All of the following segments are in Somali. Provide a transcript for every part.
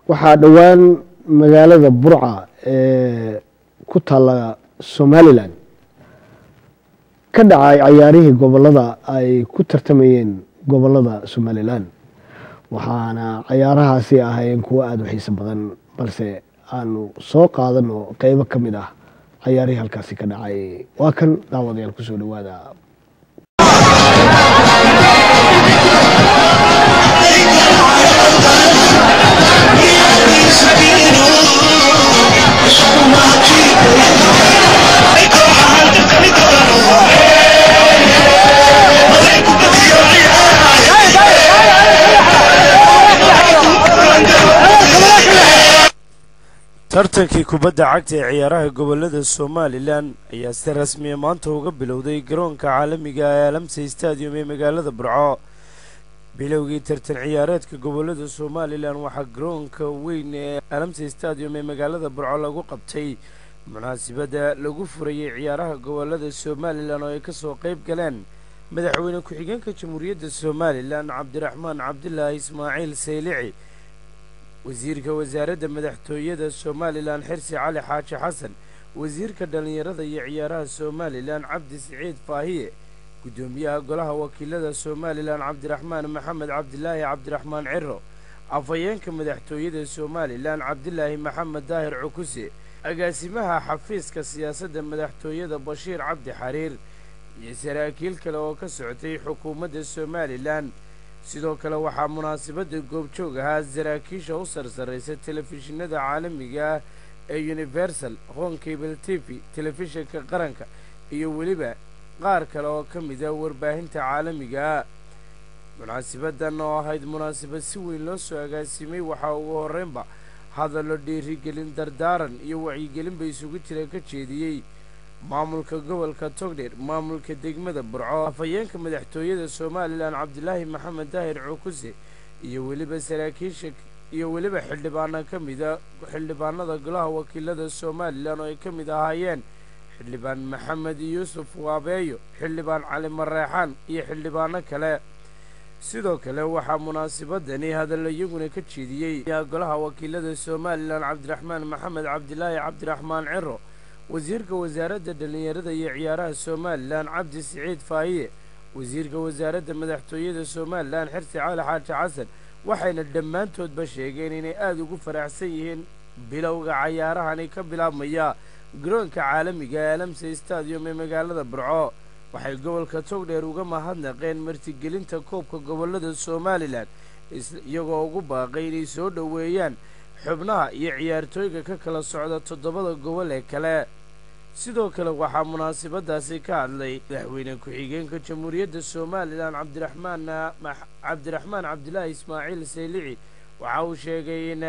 Waxaa dhowaan magaalada Burca ee ku taalla Somalilan ka dhacay cayaarihii gobolada ay ku tartamayeen gobolada Somalilan, waxaana cayaarahaasi ahaayeen kuwo aada u xiiso badan, balse aanu soo qaadano qeybo ka mid ah cayaarihii halkaasi ka dhacay. Waa kan, daawadayaal, kusoo dhawaada. Tartankii kubadda cagta ee ciyaaraha gobolada Somalilan ayaa si rasmiya maanta uga bilowday garoonka caalamiga ee Alamsa Stadium ee magaalada Burco. Bilowgii tartan ciyaareedka gobolada Somalilan waxaa garoonka weyn ee Alamsa Stadium ee magaalada Burco lagu qabtay munaasibadda lagu furayay ciyaaraha gobolada Somalilan oo ay kasoo qeyb galeen madaxweyne ku-xigeenka Jamhuuriyadda Somalilan Cabdiraxmaan Cabdilaahi Ismaaciil Saylici, wasiirka wasaaradda madaxtooyada Somalilan Xirsi Cali Xaaji Xasan, wasiirka dhallinyarada iyo ciyaaraha Somalilan Cabdi Siciid Faahiye, guddoomiyaha golaha wakiilada Somalilan Cabdiraxmaan Maxamed Cabdilaahi Cabdiraxmaan Ciro, afhayeenka madaxtooyada Somalilan Cabdilaahi Maxamed Daahir Cukuse, agaasimaha xafiiska siyaasadda madaxtooyada Bashiir Cabdi Xariir iyo saraakiil kale oo ka socotay xukuumadda Somalilan. Sidoo kale waxaa munaasabadda goobjoog ahaa saraakiisha u sarsarraysa telefishinada caalamiga ah ee Universal, Horn Cable TV, telefishinka qaranka iyo weliba qaar kale oo ka mida warbaahinta caalamiga ah. Munaasibaddan oo ahayd munaasabad si weyn loo soo agaasimay, waxaa ugu horreynba hadallo dhiirigelin, dardaaran iyo wacyigelinba isugu jira ka jeediyey maamulka gobolka Togdheer, maamulka degmada Burco, afhayeenka madaxtooyada Somalilan Cabdilaahi Maxamed Daahir Cukuse iyo weliba saraakiisha iyo weliba xildhibaano ka mida xildhibaanada golaha wakiilada Somalilan oo ay ka mid ahaayeen Xildhibaan Maxamed Yuusuf Waabeeyo, Xildhibaan Cali Mareexaan iyo xildhibaano kale. Sidoo kale waxaa munaasabadani hadallo iyaguna ka jeediyey golaha wakiilada Somalilan Cabdiraxmaan Maxamed Cabdilaahi Cabdiraxmaan Ciro, wasiirka wasaaradda dhallinyarada iyo ciyaaraha Somalilan Cabdi Siciid Faahiye, wasiirka wasaaradda madaxtooyada Somalilan Xirsi Cali Xaaji Xasan, waxayna dhammaantoodba sheegeen inay aada ugu faraxsan yihiin bilowga cayaarahani ka bilaabmaya garoonka caalamiga ee Alamsa Stadium ee magaalada Burco. Waxay gobolka Togdheer uga mahadnaqeen martigelinta koobka gobolada Somalilan, iyagoo ugu baaqay inay soo dhoweeyaan xubnaha iyo ciyaartooyga ka kala socda toddobada gobol ee kale. Sidoo kale waxaa munaasabadaasi ka hadlay madaxweyne ku-xigeenka Jamhuuriyadda Somalilan Cabdiraxmaan Cabdilaahi Ismaaciil Saylici. Waxa uu sheegay in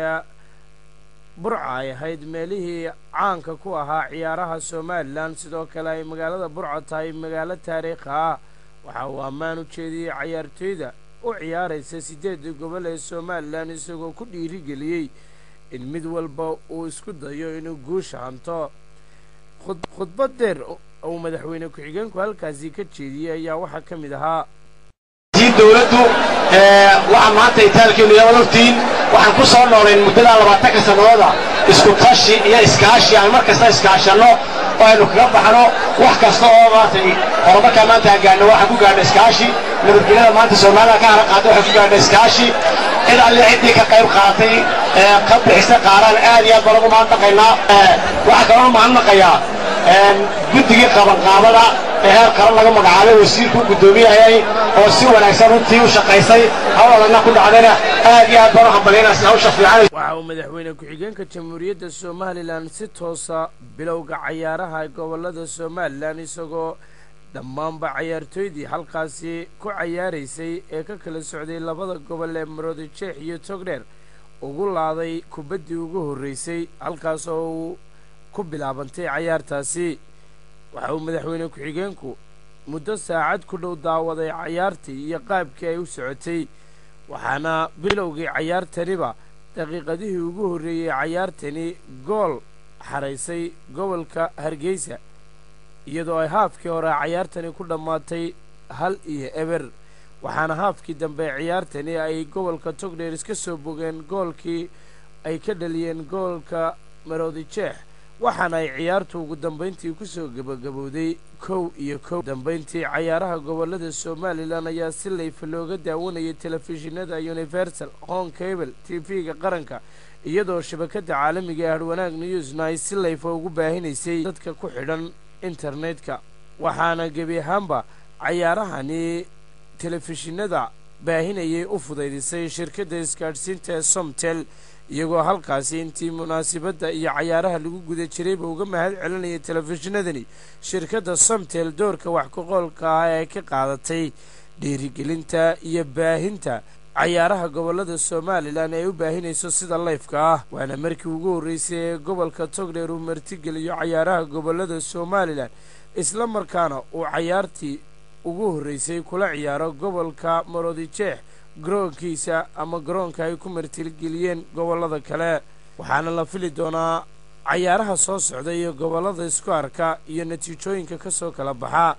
Burca ay ahayd meelihii caanka ku ahaa ciyaaraha Somalilan, sidoo kale ay magaalada Burco tahay magaalo taariikhi ah. Waxa uu ammaan u jeediyey cayaartooyda u ciyaaraysa siddeedda gobol ee Somalilan, isagoo ku dhiirigeliyey in mid walba uu isku dayo inuu guusha hanto. Khudbad dheer uu madaxweyne ku-xigeenku halkaasi ka jeediyey ayaa waxaa ka mid ahaa: Dowladdu waxa maanta itaalkeenu yaad ogtihiin, waxaan ku soo noolayn muddadaa 20-ka sannadooda isku tashi iyo iskaashi aan mar kasta iskaashanno oo aynu kaga baxno wax kasta oo maaragtay horumarkaa maanta aan gaadhno. Waxaan ku gaadhno iskaashi. Nabadgelyada maanta Soomaalida ka hara qaatay waxaan ku gaadhno iskaashi. Cid alle ciddii ka qayb qaatay, ka bixisa qaaraan, aad iyo aad baan ugu mahadnaqaynaa. Waxaa kaloo mahadnaqayaa guddigii qabanqaabada ee heer qaran laga magacaabay, wasiirku guddoomiyahay, oo si wanaagsan runtii u shaqaysay, hawl adagna ku dhacdayna. Aad iyo aad baan u hambalyaynaa si hawsha fiican. Waxa uu madaxweyne ku-xigeenka Jamhuuriyadda Somalilan si toosa bilowga cayaaraha gobolada Somalilan, isagoo dhammaanba cayaartooydii halkaasi ku cayaaraysay ee ka kala socday labada gobol ee Maroodi Jeex iyo Togdheer ugu laaday kubaddii ugu horreysay, halkaas oo uu ku bilaabantay cayaartaasi. Waxa uu madaxweyne ku-xigeenku muddo saacad ku dhow daawaday cayaartii iyo qaabkii ay u socotay, waxaana bilowgii cayaartaniba daqiiqadihii ugu horreeyey cayaartani gool xaraysay gobolka Hargeysa, iyadoo ay haafkii hore cayaartani ku dhammaatay 1-0. Waxaana haafkii dambe ciyaartani ay gobolka Togdheer iska soo bogeen goolkii ay ka dhaliyeen goolka Maroodi Jeex, waxaana ay ciyaartu ugu dambayntii kusoo gebagabowday 1-1. Dambayntii cayaaraha gobollada Somalilan ayaa si layfa looga daawanayay telefishinada Universal, Horn Cable, TV-ga qaranka, iyadoo shabakadda caalamiga ee Harwanaag Newsna ay si layfa ugu baahinaysay dadka ku xidhan internetka. Waxaana gebi ahaanba cayaarahani telefishinada baahinayay u fudaydisay shirkadda isgaadhsiinta ee Somtel, iyagoo halkaasi intii munaasibadda iyo cayaaraha lagu guda jirayba uga mahad celinayay telefishinadani shirkadda Somtel doorka wax ku-qoolka ah ee ka qaadatay dhiirigelinta iyo baahinta cayaaraha gobollada Somalilan ay u baahinayso sida layfka ah. Waana markii ugu horreysay ee gobolka Togdheer uu martigeliyo cayaaraha gobollada Somalilan, isla markaana uu cayaartii ugu horreysay kula ciyaaro gobolka Maroodi Jeex garoonkiisa ama garoonka ay ku martigeliyeen gobollada kale. Waxaana la fili doonaa cayaaraha soo socda iyo gobollada isku arka iyo natiijooyinka ka soo kala baxa.